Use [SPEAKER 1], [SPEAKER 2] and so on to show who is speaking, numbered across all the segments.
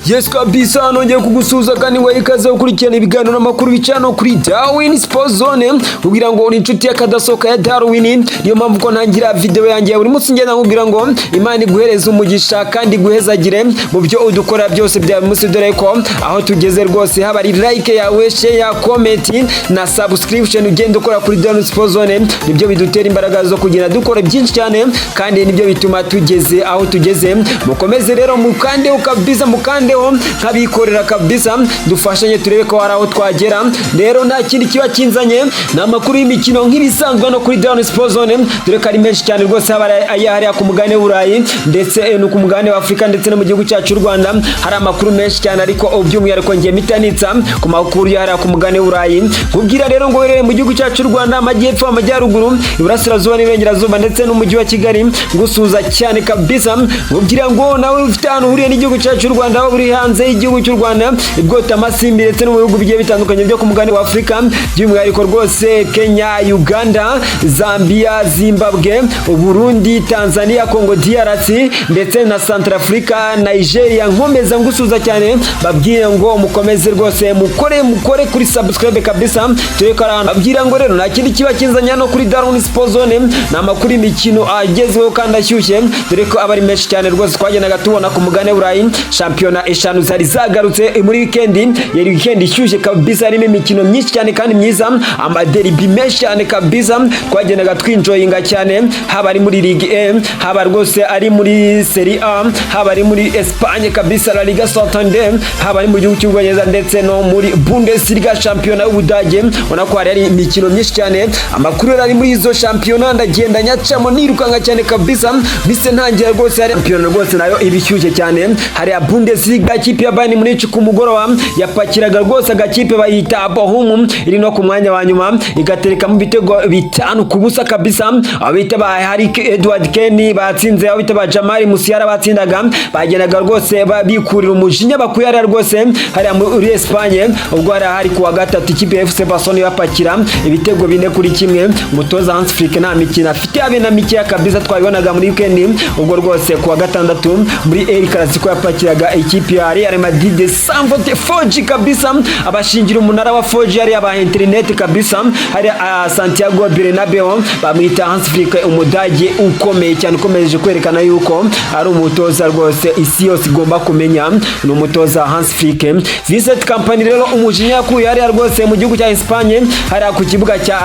[SPEAKER 1] Yes kabisa, nongeye kugusuhuza kandi ngo ikaze gukurikirana ibiganiro n'amakuru bicano kuri Darwin Sport Zone, kugira ngo uri inshuti y'akadasohoka ya Darwin. Niyo mpamvu ko ntangira video yanjye ya buri munsi ngenda nkubwira ngo Imana iguhereze umugisha kandi iguhezagire mu byo udukora byose bya buri munsi, dore ko aho tugeze rwose haba ari like yawe, share, comment na subscription ugenda ukora kuri Darwin Sport Zone, nibyo bidutera imbaraga zo kugenda dukora byinshi cyane kandi nibyo bituma tugeze aho tugeze. Mukomeze rero mukandeho kabisa, mukandeho nk'abikorera kabisa, dufashanye turebe ko hari aho twagera. Rero nta kindi kiba kinzanye, ni amakuru y'imikino nk'ibisanzwe no kuri Darwin Sport Zone, dore ko ari menshi cyane rwose, haba hariya ku mugabane w'Uburayi ndetse no ku mugabane wa Afurika ndetse no mu gihugu cyacu cy'u Rwanda hari amakuru menshi cyane, ariko by'umwihariko ngiye mitanitsa ku makuru yahariya ku mugabane w'Uburayi. Nkubwira rero ngo uherereye mu gihugu cyacu cy'u Rwanda, amajyepfo, amajyaruguru, iburasirazuba n'iburengerazuba ndetse n'umujyi wa Kigali, ngusuhuza cyane kabisa. Nkubwira ngo nawe ufite ahantu uhuriye n'igihugu cyacu cy'u Rwanda, waba uri hanze y'igihugu cy'u Rwanda, ibwota amasimbi ndetse no mu bihugu bigiye bitandukanye byo ku mugabane wa Afurika, by'umwihariko rwose Kenya, Uganda, Zambia, Zimbabwe, Burundi, Tanzania, Congo DRC ndetse na Centrafrica, Nigeria, nkomeza ngusuhuza cyane, babwiye ngo mukomeze rwose mukore mukore kuri subscribe kabisa, turebe ko ari ahantu. Babwira ngo rero nta kindi kiba kinzanya no kuri Darwin Sport Zone, ni amakuru y'imikino agezweho kandi ashyushye, dore ko aba ari menshi cyane rwose. Twagendaga tubona ku mugabane w'Uburayi shampiyona eshanu zari zagarutse muri weekend, yari weekend ishyushye kabisa, harimo imikino myinshi cyane kandi myiza, amaderby menshi cyane kabisa, twagendaga twinjoyinga cyane, haba ari muri Ligue 1, haba rwose ari muri Serie A, haba ari muri Espagne kabisa La Liga Santander, haba ari mu gihugu cy'Ubwongereza ndetse no muri Bundesliga, shampiyona y'Ubudage. Ubona ko hari imikino myinshi cyane. Amakuru yari ari muri izo shampiyona ndagenda nyacamo nirukanka cyane kabisa, bise ntangira rwose hari shampiyona rwose nayo iba ishyushye cyane. Hari ya Bundesliga, ikipe ya Bayern Munich ku mugoroba yapakiraga rwose agakipe bayita Bochum iri no ku mwanya wa nyuma, igaterekamo ibitego 5-0 kabisa. Abo bita ba Harry Edward Kane batsinze, abo bita ba Jamal Musiala batsindaga, bagendaga rwose bikurira umujinya bakuye hariya rwose hariya muri Espagne. Ubwo hari kuwa gatatu ikipe ya FC Barcelona ibapakira ibitego 4-1. Umutoza Hans Flick nta mikino afite habe na mikeya kabisa, twabibonaga muri weekend. Ubwo rwose kuwa gatandatu muri El Clasico yapakiraga ikipe ya Real Madrid Sanvote 4G kabisa, abashingira umunara wa 4G hariya ba internet kabisa hariya Santiago Bernabeu. Bamwita Hans Flick, umudage ukomeye cyane ukomeje kwerekana yuko ari umutoza rwose isi yose igomba kumenya, ni umutoza Hans Flick. Vincent Kompany rero umujinya yakuye hariya rwose mu gihugu cya Espagne, hariya ku kibuga cya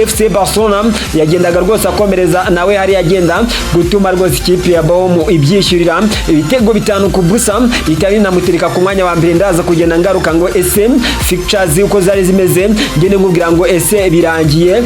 [SPEAKER 1] FC Barcelona, yagendaga rwose akomereza nawe hariya agenda gutuma rwose ikipe ya Bochum ibyishyurira ibitego 5-0, bihita binamutereka ku mwanya wa mbere. Ndaza kugenda ngaruka ngo ese fixtures uko zari zimeze, ngende nkubwira ngo ese birangiye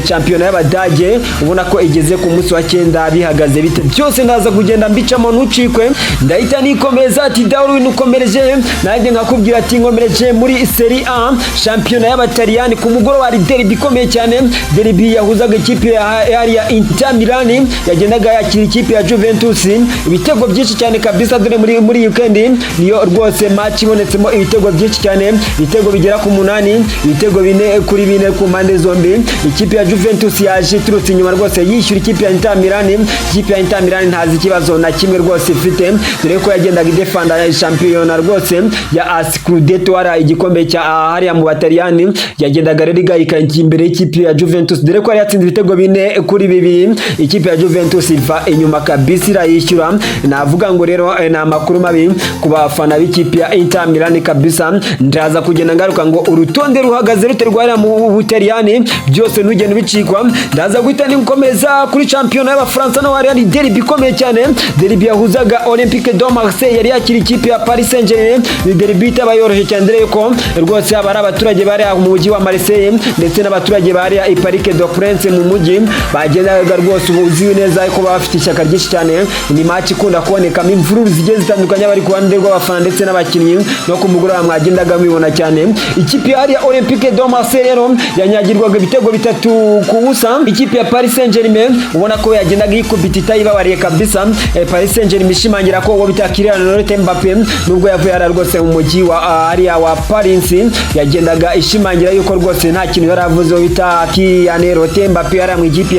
[SPEAKER 1] shampiyona y'Abadage ubona ko igeze ku munsi wa cyenda bihagaze bite, byose ndaza kugenda mbicamo, ntucikwe. Ndahita nikomeza ati Darwin ukomereje, nanjye nkakubwira ati nkomereje muri Serie A, shampiyona y'Abataliyani. Ku mugoroba hari derby ikomeye cyane, derby yahuzaga ikipe ya Inter Milan yagendaga yakira ikipe ya Juventus, ibitego byinshi cyane kabisa, dore muri weekend niyo rwose match ibonetsemo ibitego byinshi cyane, ibitego bigera ku munani, ibitego 4-4 ku mpande zombi. Ikipe ya Juventus yaje iturutse inyuma rwose yishyura ikipe ya Inter Milan. Ikipe ya Inter Milan ntazi ikibazo na kimwe rwose ifite, dore ko yagendaga idefanda shampiyona rwose ya Scudetto, hariya igikombe cya hariya mu Bataliyani, yagendaga rero igayika imbere y'ikipe ya Juventus, dore ko yari yatsinze ibitego 4-2. Ikipe ya Juventus iva inyuma kabisa irayishyura. Navuga ngo rero ni amakuru mabi ku bafana b'ikipe ya Inter Milan kabisa. Ndaza kugenda ngaruka ngo urutonde ruhagaze rute rwariya mu Butaliyani, byose ntugende ubicikwa. Ndaza guhita nikomeza kuri shampiyona y'Abafaransa, no hariya ni derby ikomeye cyane, derby yahuzaga Olympique de Marseille yari yakira ikipe ya Paris Saint-Germain. Ni derby itaba yoroshye cyane, dore ko rwose aba ari abaturage bari mu mujyi wa Marseille ndetse n'abaturage bari i Parc des Princes mu mujyi bagendaga rwose ubu uzi neza ko baba bafite ishyaka ryinshi cyane. Ni match ikunda kubonekamo imvururu zigiye zitandukanye, bari ku ruhande rw'abafana ndetse n'abakinnyi, no ku mugoroba mwagendaga mubibona cyane. Ikipe ya Olympique de Marseille rero yanyagirwaga ibitego 3-0. Ikipe ya Paris Saint-Germain ubona ko yagendaga yikubita itayibabariye kabisa. Paris Saint-Germain ishimangira ko uwo bita Kylian Mbappe, nubwo yavuye hariya rwose mu mujyi wa hariya wa Paris, yagendaga ishimangira yuko rwose nta kintu yari avuze uwo bita Kylian Mbappe hariya mu ikipe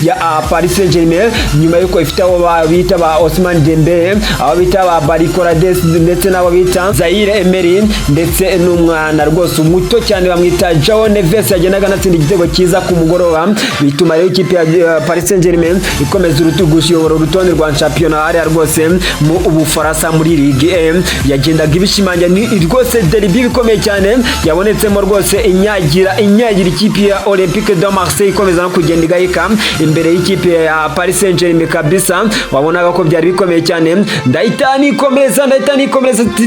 [SPEAKER 1] ya Paris Saint-Germain, nyuma yuko ifite abo bita ba Ousmane Dembele, abo bita ba Barcola. Paredes ndetse n'abo bita Zaire Emery, ndetse n'umwana rwose muto cyane bamwita Joao Neves, yagendaga anatsinda igitego cyiza ku mugoroba, bituma rero ikipe ya Paris Saint-Germain ikomeza guyobora urutonde rwa shampiyona hariya rwose mu Bufaransa muri Ligue 1. Yagendaga ibishimangira, ni rwose derby ikomeye cyane yabonetsemo rwose, inyagira ikipe ya Olympique de Marseille, ikomeza no kugenda igahika imbere y'ikipe ya Paris Saint-Germain kabisa. Wabonaga ko byari bikomeye cyane. Ndahita nikomereza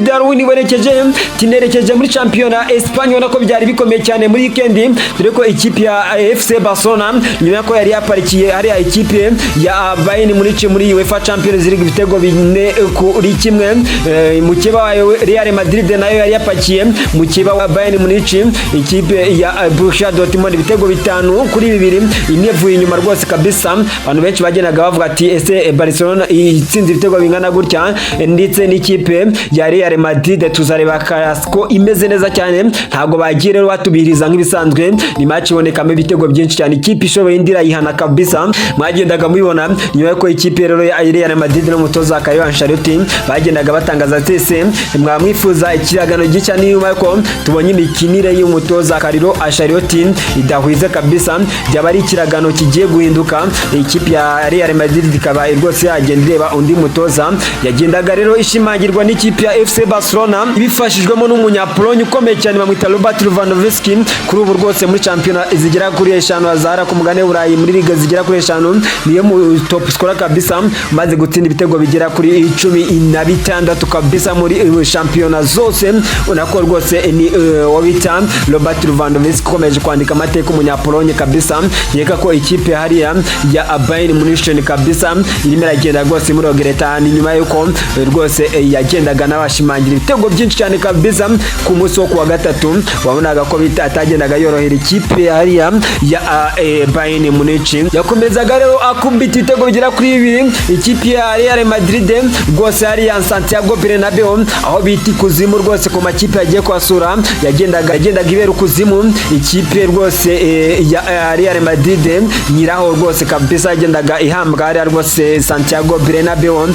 [SPEAKER 1] Darwin werekeje tinerekeje muri shampiyona Espagne. Ubona ko byari bikomeye cyane muri weekend, dore ko ikipe ya FC Barcelona, nyuma ko yari yaparikiye hariya ikipe ya Bayern Munich muri UEFA Champions League ibitego 4-1, mukeba wayo Real Madrid nayo yari yapakiye mukeba wa Bayern Munich ikipe ya Borussia Dortmund ibitego 5-2, inevuye inyuma rwose kabisa. Abantu benshi bagendaga bavuga ati: "Ese Barcelona itsinze ibitego bingana gutya ndetse n'ikipe ya Real Madrid, tuzareba Clasico imeze neza cyane?" Ntabwo bagiye rero batubihiriza nk'ibisanzwe. Ni match ibonekamo ibitego byinshi cyane, ikipe ishoboye indi irayihana kabisa. Mwagendaga mubibona nyuma y'uko ikipe rero ya Real Madrid n'umutoza Carlo Ancelotti bagendaga batangaza ati: "Ese mwamwifuza ikiragano gishya?" Nyuma y'uko tubonye imikinire y'umutoza Carlo Ancelotti idahwize kabisa, byaba ari ikiragano kigiye guhinduka, ikipe ya Real Madrid ikaba rwose yagenda ireba undi mutoza. Yagendaga rero ishimangirwa n'ikipe ya FC Barcelona ibifashijwemo n'umunyapolonye ukomeye cyane bamwita Robert Lewandowski. Kuri ubu rwose muri shampiyona zigera kuri 5 azahara ku mugabane w'Uburayi, muri liga zigera kuri 5, niyo mu top scorer kabisa, maze gutsinda ibitego bigera kuri 16 kabisa muri shampiyona zose. Unako rwose ni uwo bita Robert Lewandowski ukomeje kwandika amateka, umunyapolonye kabisa. Nkeka ko ikipe hariya ya Bayern Munich kabisa irimo iragenda rwose muri Ogereta, ni nyuma y'uko rwose yagendaga n'abashimangira ibitego byinshi cyane kabisa ku munsi wo kuwa gatatu. Wabonaga ko bita atagendaga yorohera ikipe hariya ya Bayern Munich. Yakomezaga rero akubita ibitego bigera kuri 2 ikipe ya Real Madrid rwose hariya Santiago Bernabeu, aho bita ikuzimu rwose ku makipe yagiye kuhasura. Yagendaga ibera ukuzimu ikipe rwose ya Real Madrid nyiraho rwose kabisa, yagendaga ihambwa hariya rwose Santiago Bernabeu.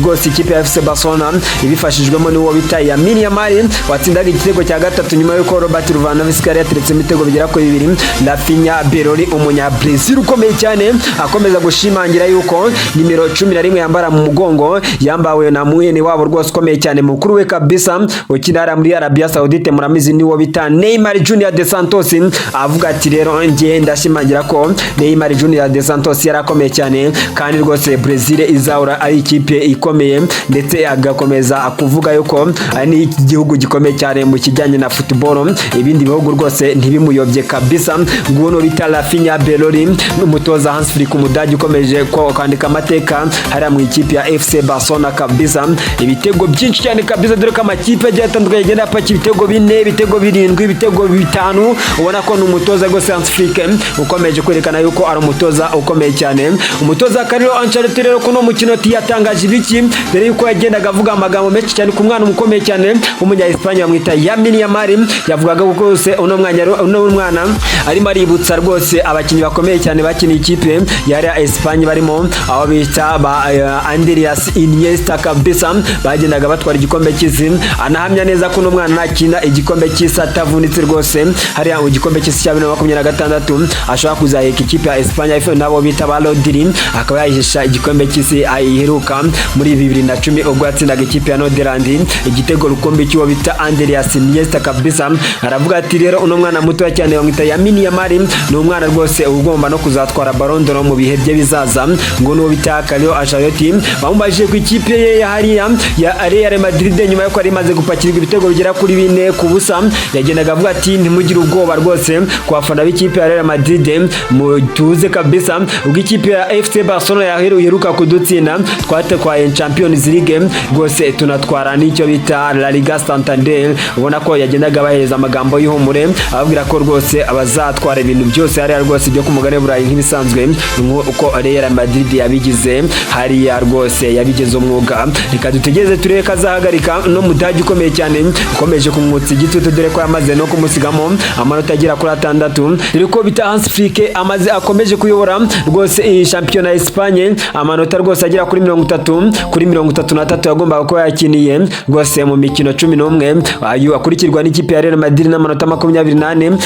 [SPEAKER 1] Rwose ikipe ya FC Barcelona ibifashijwemo n'uwo bita Lamine Yamal watsindaga igitego cya gatatu nyuma y'uko Robert Lewandowski yari yateretse ibitego bigera kuri 2. Raphinha Belloli, umunya Brazil ukomeye cyane, akomeza gushimangira yuko nimero 11 yambara mu mugongo yambawe na mwene wabo rwose ukomeye cyane, mukuru we kabisa ukina hariya muri Arabia Saudite, muramizi, niwo bita Neymar Junior de Santos. Avuga ati: "Rero njye ndashimangira ko Neymar Junior de Santos yari akomeye cyane, kandi rwose Brazil izahora ari ikipe ikomeye." Ndetse agakomeza kuvuga yuko ari n'igihugu gikomeye cyane mu kijyanye na football, ibindi bihugu rwose ntibimuyobye kabisa. Nguno bita Raphinha Belloli n'umutoza Hans Flick, umudage ukomeje kwandika amateka hariya mu ikipe ya FC Barcelona kabisa, ibitego byinshi cyane kabisa, dore ko amakipe agiye atandukanye agenda apakira ibitego 4, ibitego 7, ibitego 5. Ubona ko ni umutoza rwose Hans Flick ukomeje kwerekana yuko ari umutoza ukomeye cyane. Umutoza Carlo Ancelotti rero kuno mukino yatangaje ibiki? Dore yuko yagendaga avuga amagambo menshi cyane ku mwana ukomeye cyane w'umunya Espagne bamwita Lamine Yamal. Yavugaga ko rwose uno mwana arimo aributsa rwose abakinnyi bakomeye cyane bakiniye ikipe ya Espagne, barimo aho bita ba Andreas Iniesta kabisa, bagendaga batwara igikombe cy'isi. Anahamya neza ko uno mwana nakina igikombe cy'isi atavunitse rwose hariya mu gikombe cy'isi cya 2026, ashobora kuzaheka ikipe ya Espagne nabo bita ba Rodri, akaba yayihisha igikombe cy'isi ayiheruka muri 2010 ubwo yatsindaga ikipe ya Netherland igitego rukumbi cy'uwo bita Andreas Iniesta kabisa. Aravuga ati: "Rero uno mwana mutoya cyane bamwita Lamine Yamal ni umwana rwose ugomba no kuzatwara Ballon d'Or mu bihe bye bizaza." Ngo nuwo bita Carlo Ancelotti bamubajije ku ikipe ye ya hariya ya Real Madrid nyuma yuko yari imaze gupakirwa ibitego bigera kuri 4-0, yagendaga avuga ati: "Ntimugire ubwoba rwose ku bafana b'ikipe ya Real Madrid, mutuze kabisa. Ubwo ikipe ya FC Barcelona yaheruka kudutsinda, twatwaye Champions League rwose, tunatwara n'icyo bita La Liga Santander." Ubona ko yagendaga abahereza amagambo y'ihumure, ababwira ko rwose abazatwara ibintu byose hariya rwose byo ku mugabane w'Uburayi nk'ibisanzwe, nk'uko Real Madrid yabigize hariya rwose yabigize umwuga. Reka dutegereze turebe ko azahagarika no mudage ukomeye cyane ukomeje kumwotsa igitutu, dore ko yamaze no kumusigamo amanota agera kuri 6, dore ko bita Hans Flick amaze akomeje kuyobora rwose iyi shampiyona ya Espagne, amanota rwose agera kuri 30 kuri 33 yagombaga. Kuba yakiniye rwose mu mikino 11, ayu akurikirwa n'ikipe ya Real Madrid n'amanota 24.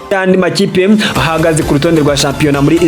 [SPEAKER 1] Andi makipe ahagaze ku rutonde rwa shampiyona muri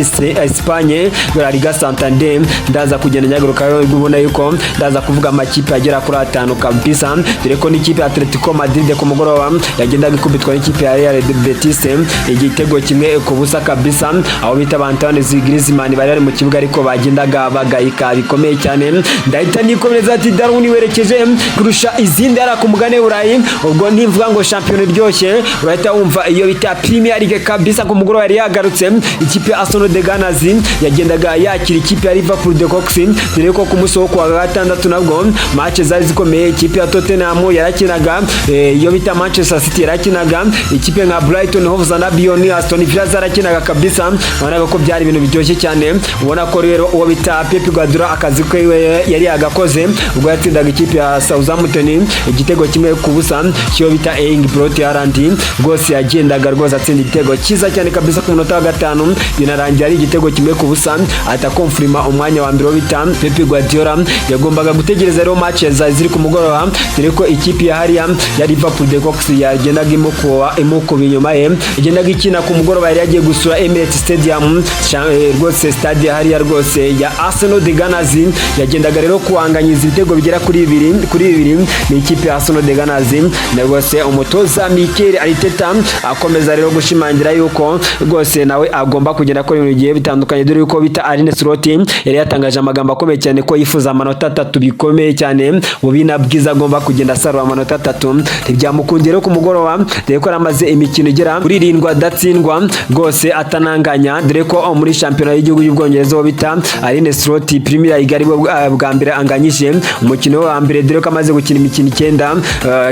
[SPEAKER 1] Espagne, La Liga Santander, ndaza kugenda nyagarukaho. Ubona yuko ndaza kuvuga amakipe agera kuri atanu kabisa, dore ko n'ikipe ya Atletico Madrid ku mugoroba yagendaga ikubitwa n'ikipe ya Real Betis igitego 1-0 kabisa, aho bita ba Antoine Griezmann bari bari mu kibuga ariko bagendaga bagayika bikomeye cyane. Ndahita nikomereza ati Darwin werekeje kurusha izindi ari ku mugane w'Uburayi. Ubwo ntivuga ngo shampiyona iryoshye, urahita wumva iyo bita Premier League kabisa. Ku mugoroba yari yagarutse, ikipe ya Arsenal the Gunners yagendaga yakira ikipe ya Liverpool the Kops, dore ko ku munsi wo kuwa gatandatu nabwo match zari zikomeye. Ikipe ya Tottenham yarakinaga, iyo bita Manchester City yarakinaga, ikipe nka Brighton Hove Albion, Aston Villa zarakinaga kabisa. Ubonaga ko byari ibintu biryoshye cyane. Ubona ko rero uwo bita Pep Guardiola akazi ke yari yagakoze ubwo yatsindaga ikipe ya Southampton igitego 1-0 cyo bita Erling Braut Haaland. Rwose yagendaga rwose atsinda igitego cyiza cyane kabisa ku munota wa gatanu, binarangira ari igitego 1-0, ahita konfirima umwanya wa mbere wo bita Pep Guardiola. Yagombaga gutegereza rero match zari ziri ku mugoroba, dore ko ikipe ya hariya ya Liverpool the Kops yagendaga imukuba imukuba inyuma ye, yagendaga ikina ku mugoroba. Yari yagiye gusura Emirates Stadium, rwose stade ya hariya rwose ya Arsenal the Gunners. Yagendaga rero kuhanganyiza ibitego bigera kuri 2-2 ni ikipe ya Arsenal the Gunners. Na rwose umutoza Mikel Arteta akomeza rero gushimangira yuko rwose nawe agomba kugenda akora ibintu bigiye bitandukanye, dore yuko bita Arne Slot yari yatangaje amagambo akomeye cyane ko yifuza amanota atatu bikomeye cyane mu bina bwiza, agomba kugenda asarura amanota atatu. Ntibyamukundiye rero ku mugoroba, dore ko yaramaze imikino igera kuri irindwi adatsindwa rwose, atananganya, dore ko muri shampiyona y'igihugu y'Ubwongereza wo bita Arne Slot Premier League ari bwo bwa mbere anganyije umukino wa mbere, dore ko amaze gukina imikino icyenda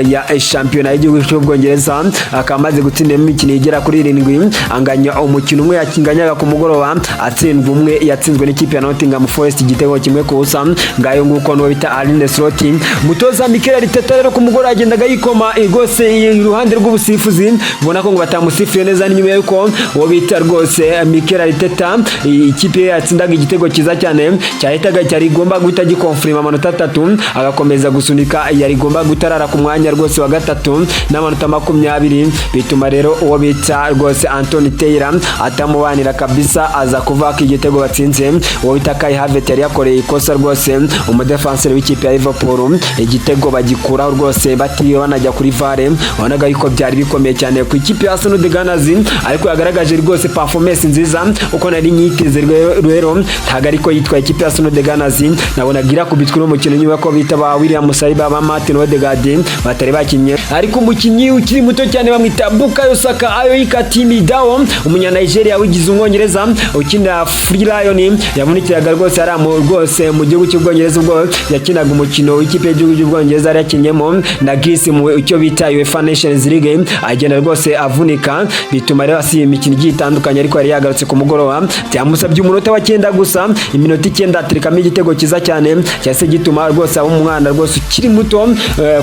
[SPEAKER 1] ya shampiyona y'igihugu cy'Ubwongereza, akaba amaze gutsindamo imikino igera kuri irindwi, anganya umukino umwe yakinganyaga ku mugoroba, atsindwa umwe yatsinzwe n'ikipe ya Nottingham Forest igitego 1-0. Ngayo nguko n'uwo bita Arne Slot. Umutoza Mikel Arteta rero ku mugoroba yagendaga yikoma rwose iruhande rw'ubusifuzi, ubona ko ngo batamusifuye neza. Ni nyuma yuko uwo bita rwose Mikel Arteta ikipe ye yatsindaga igitego cyiza cyane cyahitaga cyari igomba guhita gikonfirima amanota atatu, agakomeza gusunika, yari igomba gutarara ku mwanya rwose wa gatatu n'amanota 20. Bituma rero uwo bita rwose Anthony Taylor atamubanira kabisa, aza kuva ko igitego batsinze uwo bita Kai Havertz yari yakoreye ikosa rwose umudefanseri w'ikipe ya Liverpool, igitego bagikuraho rwose batiriwe banajya kuri VAR. Wabonaga yuko byari bikomeye cyane ku ikipe ya Arsenal the Gunners, ariko yagaragaje rwose performance nziza uko nari nyiteze. Rero ntabwo ariko yitwa ikipe ya Arsenal the Gunners nabonaga irakubitwa n'umukino, nyuma ko bita ba William Saliba, ba Martin Odegaard batari bakinnye. Ariko umukinnyi ukiri muto cyane bamwita Bukayo Saka Ayoyika Timidawo, umunya Nigeria wigize Umwongereza ukinira Three Lion, yavunikiraga rwose ari rwose mu gihugu cy'Ubwongereza ubwo yakinaga umukino w'ikipe y'igihugu cy'Ubwongereza yari yakinnyemo na Greece mu icyo bita UEFA Nations League, agenda rwose avunika, bituma rero asiba imikino igiye itandukanye. Ariko yari yagarutse ku mugoroba, byamusabye umunota wa cyenda gusa, iminota 9 aterekamo igitego cyiza cyane cyahise gituma rwose aba umwana rwose ukiri muto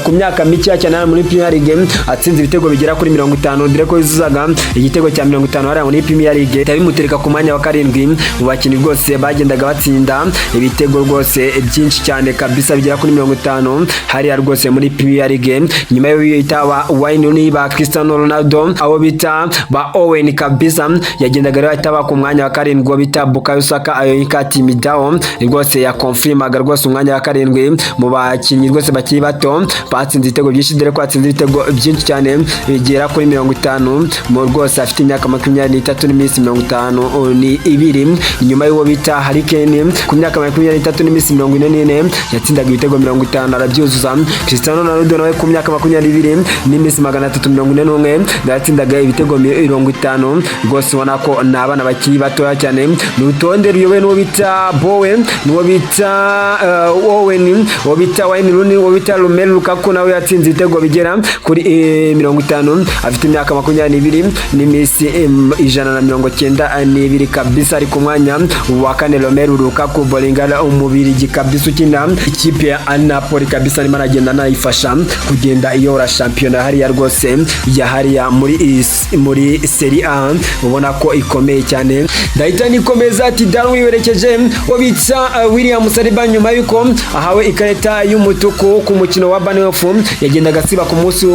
[SPEAKER 1] ku myaka mikeya cyane hano muri Premier League atsinze ibitego bigera kuri 50, dore ko yuzuzaga igitego cya 50 hariya muri Premier League, bimutereka ku mwanya wa karindwi mu bakinnyi rwose bagendaga batsinda ibitego rwose byinshi cyane kabisa bigera kuri 50 hariya rwose muri Premier League, nyuma yo bita ba Wayne Rooney, ba Cristiano Ronaldo, abo bita ba Owen kabisa. Yagendaga rero ahita ku mwanya wa karindwi uwo bita Bukayo Saka Ayoyika Timidawo, rwose yakonfirmaga rwose umwanya wa karindwi mu bakinnyi rwose bakiri bato batsinze ibitego byinshi, dore ko batsinze ibitego byinshi cyane bigera kuri 50 mu rwose afite imyaka 23 n'iminsi 52, nyuma y'uwo bita Harry Kane ku myaka 23 n'iminsi 44 yatsindaga ibitego 50 arabyuzuza. Cristiano Ronaldo nawe ku myaka 22 n'iminsi 341 yatsindaga ibitego 50. Rwose ubona ko ni abana bakiri batoya cyane. Ni urutonde ruyobowe n'uwo bita Bowen, n'uwo bita Owen, uwo bita Wayne Rooney, uwo bita Romelu Lukaku nawe yatsinze ibitego bigera kuri 50 afite imyaka 22. n'iminsi 192 kabisa. Ari ku mwanya wa kane Romelu Lukaku Bolingara, Umubirigi kabisa ukina ikipe ya Napoli kabisa, arimo aragenda anayifasha kugenda iyobora shampiyona hariya rwose ya hariya muri Serie A, ubona ko ikomeye cyane. Ndahita nikomeza ati Darwin werekeje uwo bita William Saliba nyuma yuko ahawe ikarita y'umutuku ku mukino wa Bournemouth, yagendaga asiba ku munsi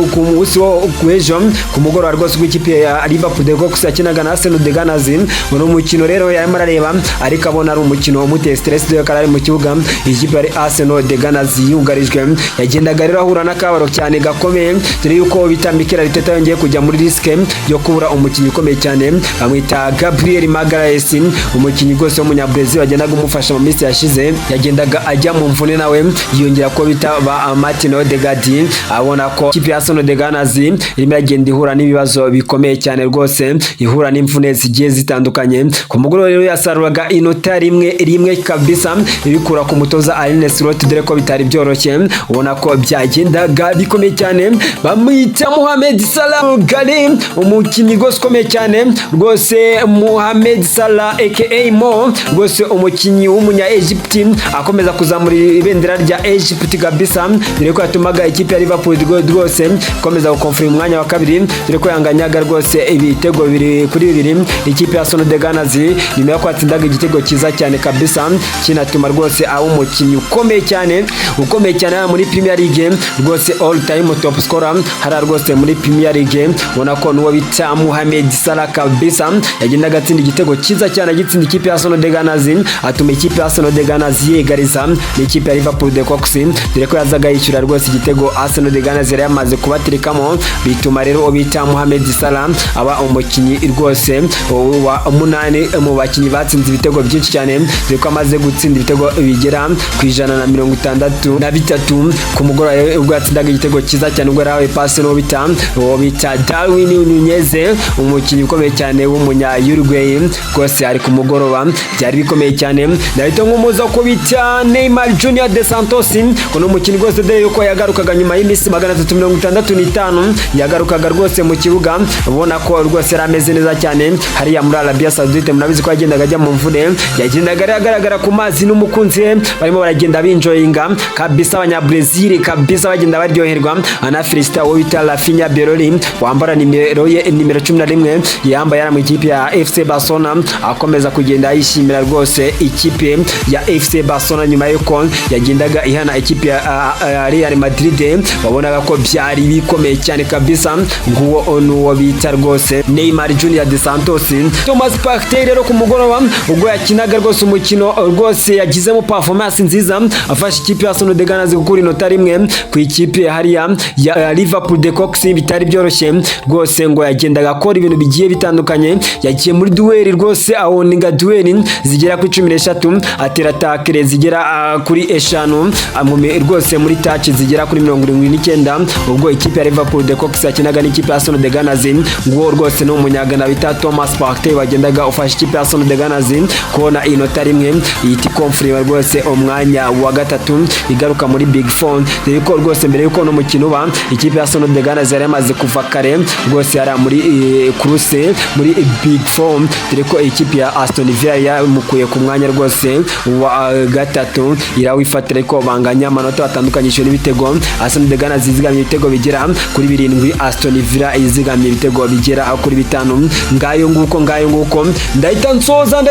[SPEAKER 1] wo w'ejo ku mugoroba rwose w'ikipe ya Liverpool the Kops yakinaga na Arsenal the Gunners. Muri umukino rero yarimo arareba ariko abona ari umukino umuteye stress, dore ko ari mu kibuga ikipe ya Arsenal the Gunners yugarijwe. Yagendaga rero ahura n'akabaro cyane gakomeye, dore yuko bita Mikel Arteta yongeye kujya muri risque yo kubura umukinnyi ukomeye cyane bamwita Gabriel Magalhaes, umukinnyi rwose w'umunyabrazil wagendaga umufasha mu minsi yashize. Yagendaga ajya mu mvune, nawe yongera ko bita ba Martin Odegaard, abona ko ikipe ya Arsenal the Gunners irimo iragenda ihura n'ibibazo bikomeye cyane rwose, ihura n'imvune zigiye zitandukanye. Ku mugoroba rero yasaruraga inota rimwe rimwe kabisa, ibikura ku mutoza Arne Slot, dore ko bitari byoroshye, ubona ko byagendaga bikomeye cyane. Bamwita Mohamed Salah Gali, umukinnyi rwose ukomeye cyane rwose, Mohamed Salah aka Mo rwose, umukinnyi w'umunya Egypt akomeza kuzamura ibendera rya Egypt kabisa, dore ko yatumaga ikipe ya Liverpool rwose ikomeza gukonfirma umwanya wa kabiri, dore ko yanganyaga rwose ibitego 2-2 ikipe ya Arsenal the Gunners, nyuma yo kwatsindaga igitego cyiza cyane kabisa, kinatuma rwose aba umukinnyi ukomeye cyane, ukomeye cyane hano muri Premier League rwose, all time top scorer hariya rwose muri Premier League. Ubona ko nuwo bita Mohamed Salah kabisa yagendaga atsinda igitego cyiza cyane, agitsinda ikipe ya Arsenal the Gunners, atuma ikipe ya Arsenal the Gunners yegariza n'ikipe ya Liverpool the Kops, dore ko yazaga yishyura rwose igitego Arsenal the Gunners yari yamaze kubatirikamo. Bituma rero uwo bita Mohamed Salah aba umukinnyi rwose wa umunani mu bakinnyi batsinze ibitego byinshi cyane, dore ko amaze gutsinda ibitego bigera ku 163. Ku mugoroba rero ubwo yatsindaga igitego cyiza cyane, ubwo yarahawe pasi n'uwo bita Darwin Nunez, umukinnyi ukomeye cyane w'umunya Uruguay rwose, ari ku mugoroba byari bikomeye cyane. Ndahita nkumuza ko bita Neymar Junior de Santos, ngo ni umukinnyi rwose, dore yuko yagarukaga nyuma y'iminsi 365, yagarukaga rwose mu kibuga, ubona ko rwose yari ameze neza cyane hariya muri Arabia Saudite. Murabizi ko yagendaga ajya mu mvune, yagendaga agaragara ku mazi n'umukunzi we barimo baragenda binjoyinga kabisa, abanya-Brazil kabisa bagenda baryoherwa. Ana Felicita uwo bita Rafinha Beroli wambara nimero ye nimero 11 yambaye yari mu ikipe ya FC Barcelona, akomeza kugenda yishimira rwose ikipe ya FC Barcelona nyuma y'uko yagendaga ihana ikipe ya Real Madrid, wabonaga ko byari bikomeye cyane kabisa. Nguwo nuwo bita rwose Neymar Junior de Santos. Thomas Partey rero ku mugoroba ubwo yakinaga rwose umukino rwose yagizemo performance nziza, afasha ikipe ya Arsenal the Gunners gukura inota rimwe ku ikipe hariya ya Liverpool the Kops, bitari byoroshye rwose. Ngo yagendaga akora ibintu bigiye bitandukanye, yagiye muri duel rwose, awoninga duel zigera kuri 13, atera tackle zigera kuri eshanu, rwose muri touch zigera kuri 79, ubwo ikipe ya Liverpool the Kops yakinaga n'ikipe ya Arsenal the Gunners. Nguwo rwose ni umunyagana bita Thomas Partey wagendaga ufasha ikipe ya Arsenal the Gunners kubona inota rimwe, ihita ikomfirima rwose umwanya wa gatatu, igaruka muri Big Four, dore ko rwose mbere yuko uno mukino uba ikipe ya Arsenal the Gunners yari yamaze kuva kare rwose yari muri course muri Big Four, dore ko ikipe ya Aston Villa yamukuye ku mwanya rwose wa gatatu irawifatira, ariko banganya amanota batandukanyijwe n'ibitego. Arsenal the Gunners izigamye ibitego bigera kuri birindwi, Aston Villa izigamye ibitego bigera kuri bitanu. Ngayo nguko, ngayo nguko. Ndahita nsoza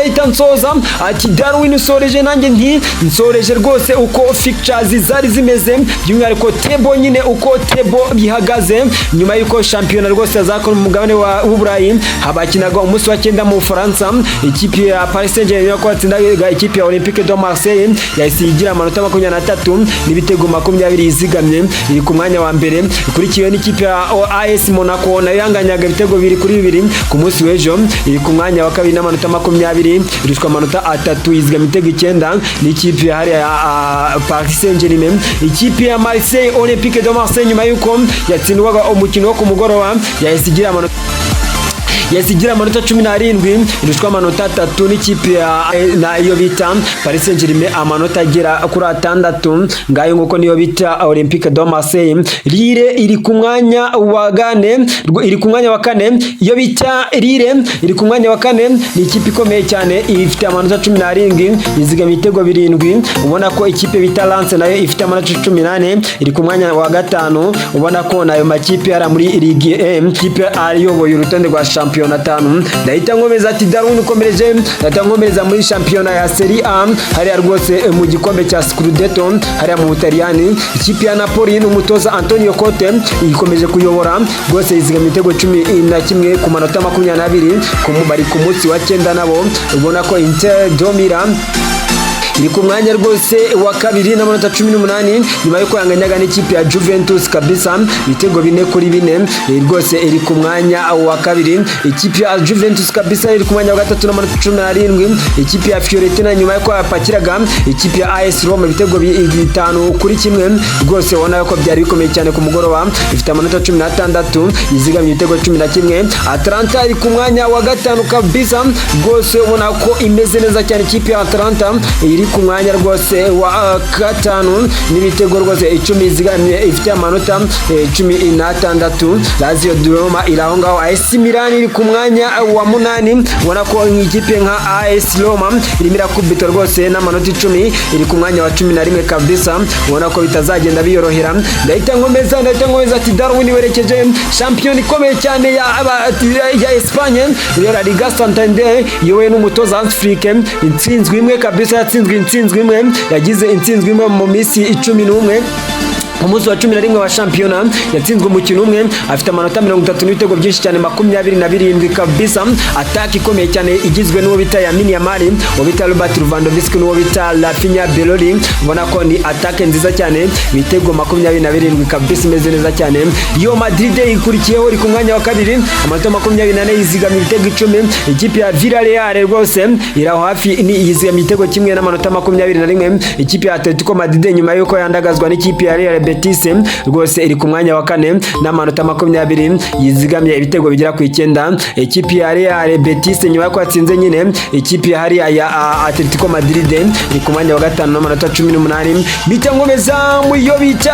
[SPEAKER 1] ati Darwin usoreje, nanjye nti nsoreje rwose uko fixtures zari zimeze, by'umwihariko table nyine, uko table bihagaze nyuma y'uko shampiyona rwose yazakora mu mugabane w'Uburayi. Habakinaga umunsi wa cyenda mu Bufaransa, ikipe ya Paris Saint-Germain ko yatsindaga ikipe ya Olympique de Marseille, yahise igira amanota 23 n'ibitego 20 izigamye, iri ku mwanya wa mbere, ikurikiwe n'ikipe ya AS Monaco nayo yanganyaga ibitego 2-2 ku munsi w'ejo, iri ku mwanya wa kabiri n'amanota 20, irushwa amanota atatu, izigamye ibitego icyenda n'ikipe ya hariya ya Paris Saint-Germain. Ikipe ya Marseille, Olympique de Marseille, nyuma y'uko yatsindwaga umukino wo ku mugoroba, yahise igira amanota Yasigira amanota 17, irushwa amanota 3 n'ikipe ya na iyo bita Paris Saint-Germain, amanota agera kuri 6. Ngayo nguko niyo bita Olympique de Marseille. Lille iri ku mwanya wa kane, iri ku mwanya wa kane. Iyo bita Lille iri ku mwanya wa kane, ni ikipe ikomeye cyane, ifite amanota 17, izigama ibitego 7. Ubona ko ikipe bita Lens nayo ifite amanota 14, iri ku mwanya wa gatanu. Ubona ko nayo makipe ari muri Ligue 1, ikipe ayoboye urutonde rwa shampiyona 5. Ndahita nkomeza ati Darwin ukomereje, ndahita nkomereza muri shampiyona ya Serie A, hariya rwose mu gikombe cya Scudetto hariya mu Butaliyani. Ikipe ya Napoli n'umutoza Antonio Conte ikomeje kuyobora rwose, izigama ibitego 11 ku manota 22, bari ku munsi wa 9 nabo. Ubona ko Inter de Milan iri ku mwanya rwose wa kabiri n'amanota 18, nyuma yo yanganyaga n'ikipe ya Juventus kabisa ibitego 4-4. Rwose iri ku mwanya wa kabiri. Ikipe ya Juventus kabisa iri ku mwanya wa gatatu n'amanota 17. Ikipe ya Fiorentina, nyuma yo yapakiraga ikipe ya AS Roma ibitego 5-1, rwose ubona ko byari bikomeye cyane ku mugoroba, ifite amanota 16, izigamye ibitego 11. Atalanta iri ku mwanya wa gatanu kabisa, rwose ubona ko imeze neza cyane. Ikipe ya Atalanta iri ku mwanya rwose wa gatanu n'ibitego rwose 10 izigamye, ifite amanota 16. Lazio de Roma iri aho ngaho. AS Milan iri ku mwanya wa munani. Ubona ko ikipe nka AS Roma irimo irakubita rwose n'amanota 10, iri ku mwanya wa 11 kabisa. Ubona ko bitazagenda biyorohera. Ndahita nkomeza ati Darwin werekeje shampiyona ikomeye cyane ya Espagne, La Liga Santander, iyobowe n'umutoza Hans Flick. Intsinzwe imwe kabisa, yatsinzwe intsinzwe imwe, yagize intsinzwe imwe mu minsi 11. Ku munsi wa 11 wa shampiyona yatsinzwe umukino umwe, afite amanota 30 n'ibitego byinshi cyane 27 kabisa. Attaque ikomeye cyane igizwe n'uwo bita Lamine Yamal, uwo bita Robert Lewandowski n'uwo bita Raphinha Belloli. Ubona ko ni attaque nziza cyane, ibitego 27 kabisa, imeze neza cyane. Real Madrid ikurikiyeho, iri ku mwanya wa kabiri, amanota 24, yizigamye ibitego 10. Ikipe ya Villarreal rwose iri aho hafi, ni yizigamye igitego kimwe n'amanota 21. Ikipe ya Atletico Madrid, nyuma y'uko yandagazwa n'ikipe ya Real Betis, rwose iri ku mwanya wa kane n'amanota 20, yizigamye ibitego bigera ku 9. Ikipe ya Real Betis, nyuma y'uko yatsinze nyine ikipe ya hariya ya Atletico Madrid, iri ku mwanya wa gatanu n'amanota 18. Bita nkomeza mu yo bita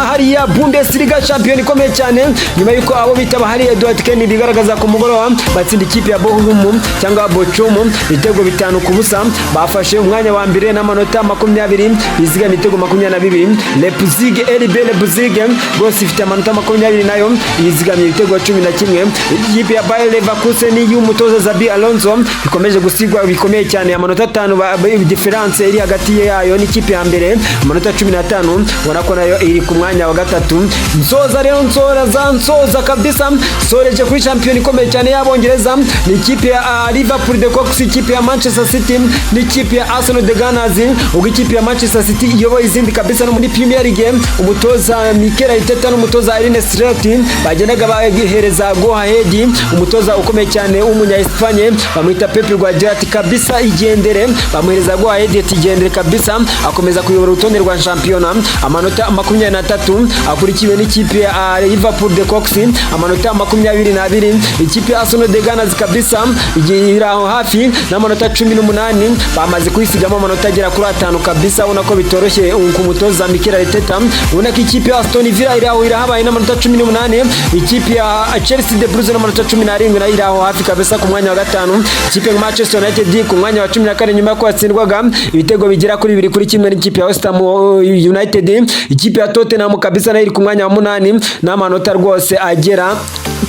[SPEAKER 1] hariya Bundesliga, shampiyona ikomeye cyane, nyuma y'uko abo bita bahari Edward Ken bigaragaza ku mugoroba batsinda ikipe ya Bochum cyangwa Bochum ibitego 5-0. Bafashe umwanya wa mbere n'amanota 20, bizigamye ibitego 22. Leipzig, RB Leipzig rwose ifite amanota 20 nayo, yizigamye ibitego 11. Ikipe ya Bayer Leverkusen y'umutoza Xabi Alonso ikomeje gusigwa bikomeye cyane, amanota 5 différence iri hagati yayo n'ikipe ya mbere, amanota 15. Ubona ko nayo iri ku mwanya wa gatatu. Nsoza rero, nsoza, nsoza kabisa, soreje kuri shampiyona ikomeye cyane y'Abongereza, ni ikipe ya Liverpool the Kops, ikipe ya Manchester City n'ikipe ya Arsenal the Gunners. Ubwo ikipe ya Manchester City iyoboye izindi kabisa no muri Premier League, umutoza Mikel Arteta n'umutoza Arne Slot bagendaga bahereza go ahead umutoza ukomeye cyane w'umunya Espagne bamwita Pep Guardiola, ati kabisa igendere. Bamuhereza go ahead ati igendere kabisa. Akomeza kuyobora urutonde rwa shampiyona, amanota 23, akurikiwe n'ikipe ya Liverpool the Kops, amanota 22. Ikipe ya Arsenal the Gunners kabisa iri aho hafi n'amanota 18, bamaze kuyisigamo amanota agera kuri 5 kabisa. Ubona ko bitoroshye ku mutoza Mikel Arteta. Ubona ko ikipe ya Aston Villa iri aho irahabaye n'amanota 18. Ikipe ya Chelsea the Blues n'amanota 17 nayo iri aho hafi kabisa ku mwanya wa gatanu. Ikipe ya Manchester United ku mwanya wa 14, nyuma y'uko yatsindwaga ibitego bigera kuri 2-1 n'ikipe ya West Ham United. Ikipe ya Tottenham kabisa nayo iri ku mwanya wa munani n'amanota rwose agera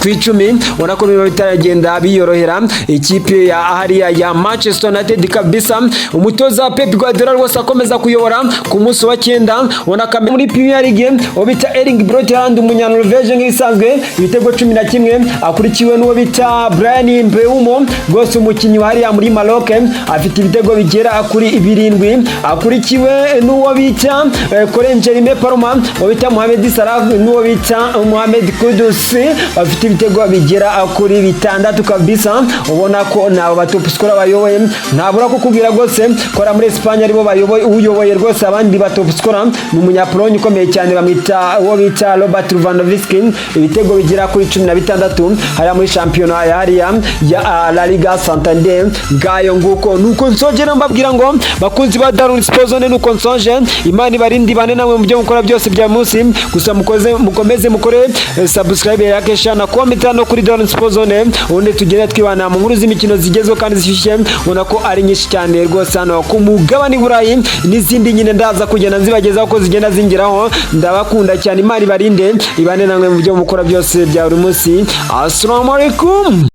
[SPEAKER 1] ku 10. Ubona ko biba bitaragenda biyorohera ikipe ya hariya ya Manchester United kabisa. Umutoza Pep Guardiola rwose akomeza kuyobora ku munsi wa 9. Ubona ko muri Premier League uwo bita Erling Braut Haaland, umunya Norvège, nk'ibisanzwe ibitego 11, akurikiwe n'uwo bita Bryan Mbeumo, rwose umukinnyi wa hariya muri Maroc, afite ibitego bigera kuri 7, akurikiwe n'uwo bita Koren Jeremy Palmer, uwo bita Mohamed Salah n'uwo bita Mohamed Kudus, bafite ibitego bigera kuri 6 kabisa. Ubona ko nabo ba top scorer bayoboye. Ntabura kukubwira rwose ko muri Espagne aribo bayoboye, uyoboye rwose abandi ba top scorer ni umunyapolonye ukomeye. cyane, bamwita uwo bita Robert Lewandowski, ibitego bigera kuri 16 hariya muri shampiyona ya hariya ya La Liga Santander. Ngayo nguko, nuko nsoje rero mbabwira ngo bakunzi ba Darwin Sport Zone, nuko nsoje. Imana ibarinde, ibane namwe mu byo mukora byose bya munsi. Gusa mukoze, mukomeze mukore subscribe, like, share na comment no kuri Darwin Sport Zone, ubundi tugende twibana mu nkuru z'imikino zigezweho kandi zishyushye, ubona ko ari nyinshi cyane rwose hano ku mugabane Burayi n'izindi nyine ndaza kugenda nzibagezaho ko zigenda zingeraho. Ndabakunda cyane, Imana ibarinde, ibane namwe mu byo mukora byose bya buri munsi. Assalamu alaikum.